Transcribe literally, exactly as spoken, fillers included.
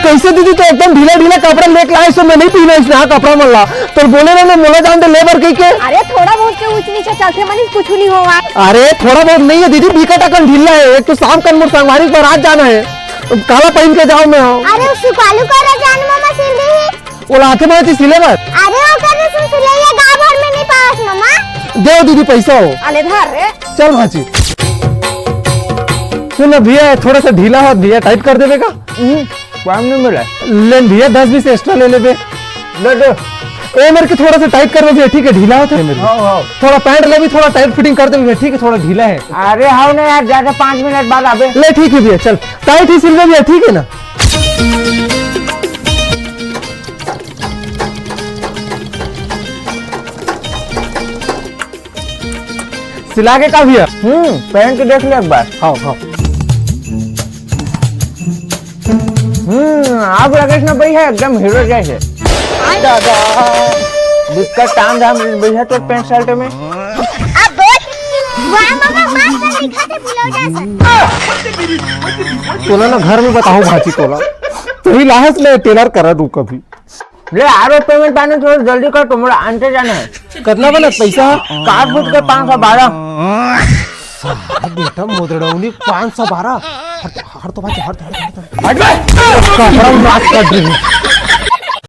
ऐसे दीदी तो एकदम ढीला ढीला कपड़ा लेके लाए, सो मैं नहीं पहना इसने हाँ कपड़ा मन ला। तो बोले ना, मोला जान दे लेबर कही के। अरे थोड़ा बहुत के ऊंच नीचे चलथे मनीष, कुछ नहीं होवा। अरे थोड़ा बहुत नहीं है दीदी, बिकट अकन ढीला है। एक तो शाम कन मोर संगवारी के बारात जाना है, काला पहन के जाओ मैं हाँ। अरे वो सुकालू करा जान मामा सिल दी। ओला आथे बोलती सिले बर। अरे वो कर सुन सिले ये गांव भर में नहीं पावस मामा। देव दीदी पैसा हो। अले धर रे। चल भांची। सुन ना भैया, थोड़ा सा ढीला हो भैया, टाइट कर देवे का? हम्म, काम नहीं मिला। ले भैया, दस बीस एक्स्ट्रा ले लेबे। दे दे। ए मेरे के थोड़ा सा टाइट कर दे भैया, ठीक है, ढीला होता है मेरे को। हाँ, हाँ। थोड़ा पैंट ले भी थोड़ा टाइट फिटिंग कर दे भैया, ठीक है, थोड़ा ढीला है। अरे हाँ ना यार, ज्यादा पाँच मिनट बाद आबे। ले ठीक है भैया, चल टाइट ही सिल दे भैया, ठीक है ना? सिला के का भैया? हम्म, पहन के देख ले एक बार। हाँ, हाँ। हम्म, आप राकेश ना भाई है एकदम हीरो जैसे। दादा, दिक्कत ताम धाम भाई है तो पैंट शर्ट में। अब देख, वाह मामा, मस्त दिखा थे ब्लाउज ऐसा। तोला ना घर में बताऊं भांची तोला। तू ही लाहस में टेलर करा दूं कभी। ले, आरो पेमेंट पाने थोड़ा जल्दी कर, तो मोला आनते जाना है। कतना बनत पैसा? काट फूट के पाँच सौ बारह। साला बेटा मोदड़ौनी पाँच सौ बारह। हट, हट तो भांची, हट, हट, हट। हट बे। कपड़ा नाश कर दे।